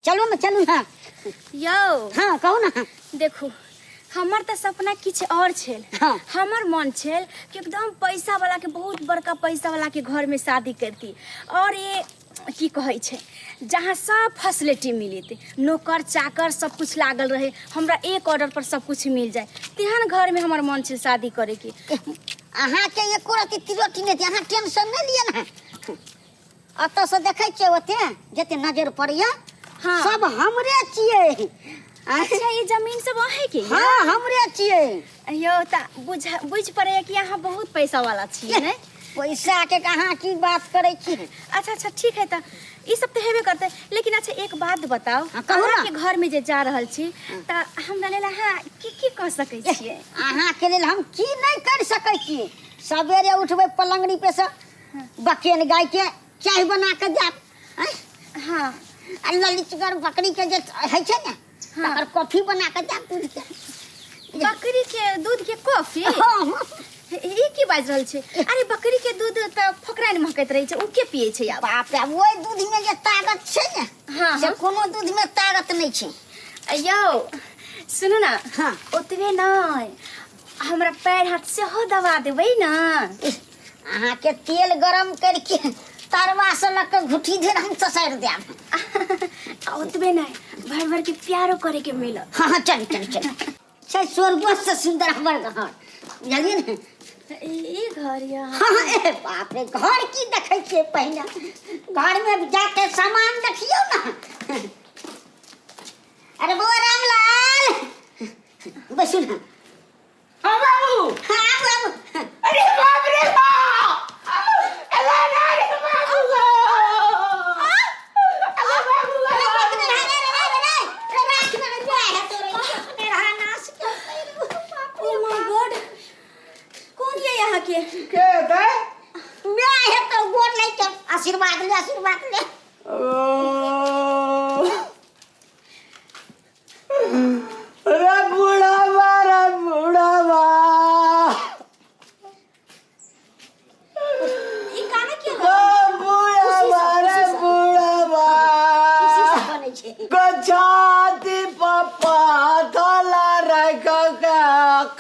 चलू ने, चलू ने। यौ। हाँ, कहू ने। देखू, हमर तऽ सपना किछु और छल। हमर मन छल कि एकदम पैसा वाला के, बहुत बड़का पैसा वाला के घर में शादी करती और ये की कहै छै, जहाँ सब फैसिलिटी मिलत, नौकर चाकर सब कुछ लागल रहे, हमरा एक ऑर्डर पर सब कुछ मिल जाए, तेहन घर में हमर मन छल शादी करे के। अहाँके एको रत्ती तिरोटी नहि, अहाँ टेंशन नहि लिअ ने। एतऽ से देखै छियै, ओते जते नजर पड़ैया, सब हमरे छियै। अच्छा, ये जमीन सब अहें के? हाँ, हमरे छियै। यौ, तऽ बुझ पड़ैया कि अहाँ बहुत पैसा वाला छियै ने? पैसा के अहाँ की बात करै छी? अच्छा अच्छा, ठीक है, तऽ ई सब तऽ हेबे करतै, लेकिन अच्छा एक बात बताउ। हाँ, कहू ना। अहाँके घर में जे जा रहल छी तऽ हमरा लेल अहाँ की की कऽ सकै छियै? अहाँके लेल हम की नहि कर सकै छी? सवेरे उठबै, पलंगड़ी पे से बकेन गाय के चाय बना के देब, आँय? आ ललितगर बकरी के जे होइ छै ने, तकर कॉफी बना के देब दूध के। बकरी के दूध के कॉफी? हाँ। ई की बाजि रहल छै? अरे, बकरी के दूध तऽ फोकराइन महकैत रहै छै, ओ के पियै छै आब? बाप रे, ओहि दूध में जे ताकत छै ने, से कोनो दूध में ताकत नहि छै। यौ, सुनू ने। ओतबे नहि, हमरा पैर हाथ सेहो दबा देबै ने? अहाँके तेल गरम करके तरवा से लऽ के घुटी धरि हम ससारि देब। आ ओतबे नहि, भरि भरि के प्यारो करे के मिलत। हाँ हाँ, चल चल चल छै। स्वर्गो से सुंदर हमर घर, बुझलियै ने? ई घर या? हाँ, ए बाप रे, घर की देखै छियै? पहिने घर में जाके सामान देखियौ ने। अरे बौआ रामलाल, बैसू ने। हाँ बाबू। हाँ, आबू आबू। अरे बाप रे बाप, अरे अरे बाबू गो, अरे बाबू गो। ओ my God, कौन ये यहाँ के? के हेतै? आशीर्वाद ले, आशीर्वाद ले। ओ रे बुढ़ावा, रे बुढ़ावा। ई काना के? ओ बुढ़ावा रे बुढ़ावा। खुशी से बनै छै। गछाती पप्पा थला राख के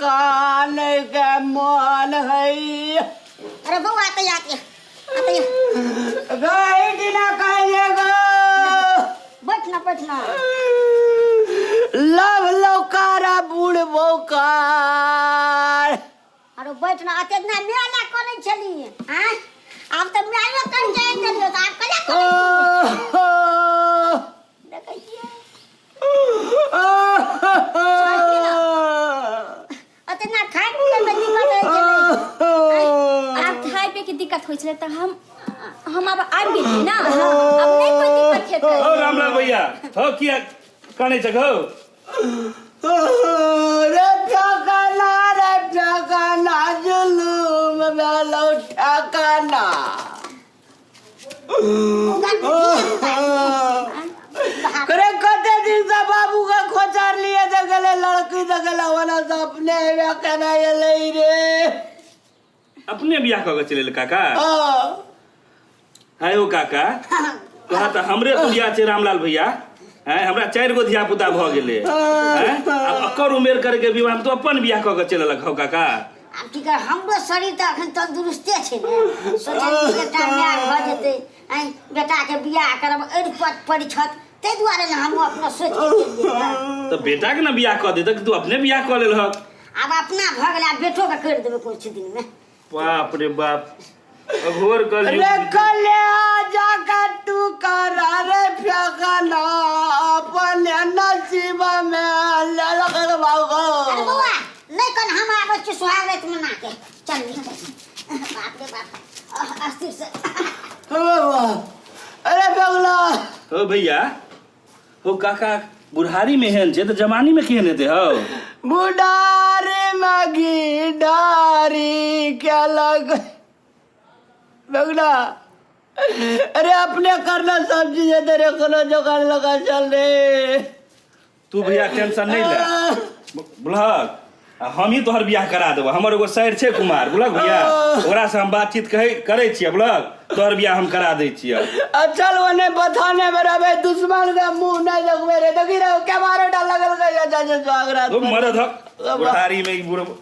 कान के मन है। अरे बौआ, आते आते आते। गई दिना कहिए गो। बैठ ना, बैठ ना। लव लौकारा बूढ़ बोकार। अरे बैठ ना। अते ना मेला करै छली आँ, आब तऽ मेलो कर जाय चलियो, तऽ आब कला करै छी? देखै छियै, अते ना खाय पिए में दिक्कत होइ छलै। आब खाय पिए के दिक्कत होइ छलै तऽ हम आब आबि गेलियै ने, आब नहि कोइ दिक्कत हेतै। ओ रामलाल भैया, हो किया कानै छ गौ? रे ठकाना, रे ठकाना, जुलूम भेलौ ठकाना। करे कते दिन से बाबू के खोचार लिए देखले, लड़की देखले, ओना से अपने हेबे केना एलै रे। अपने बियाह कऽ के चलि काका? हाँ। है हो काका, कहा तऽ हमरे तुरिया छै रामलाल भैया हैं, हमरा चारि गो धिया पुता भऽ गेलै हैं, आब अकर उमेर करे के विवाह में तो अपन बियाह कऽ के चलि एलक हौ काका। आब की कर, हमरो शरीर तऽ अखन तंदुरुस्ते छै ने। सोचलियै एकटा माय भऽ जेतै, आँय, बेटाके बियाह करब, अरि परिछत, ताहि दुआरे ने हमहूँ अपना सोचि के गेलियै ने। तऽ बेटा के ने बियाह कऽ देतक, तू अपने बियाह कऽ लेलहक। आब अपना भऽ गेलै, आब बेटोके करि देबै कुछ दिनमे। बाप रे बाप, अघोर रे कलयुग। कले जाकर तू करा रे फेकना, अपने नसीब में ललक बाबू। अरे बौआ, नहि कन, हम आबै छी सुहाग राति मना के। चल चल, बाप रे बाप, अस्थिर से। अरे बगला। हो भैया, हो काका, बुढ़ारी में एहन छै तऽ जवानी में केहन हेतै हौ? बुढ़ारी में घी डारी के लग बगला। अरे अपने करना सब चीज है, तेरे कोनो जोगाड़ लगा चल रे। तू भैया टेंशन नहीं ले, बुझलक? आ हम ही तोहर बियाह करा देबो। हमर एगो सैर छै कुमार, बुझलक भैया, ओकरा से हम बातचीत कहै करै छियै, बुझलक, तोहर बियाह हम करा दै छियै। आ चल ओने बथाने में रहबे, दुश्मन के मुंह नहीं देखबे रे। देखी रे, के बारे डर लगल गया जा जा सुहागरात। ओ मरद हक बुढ़ारी में ई बुढ़।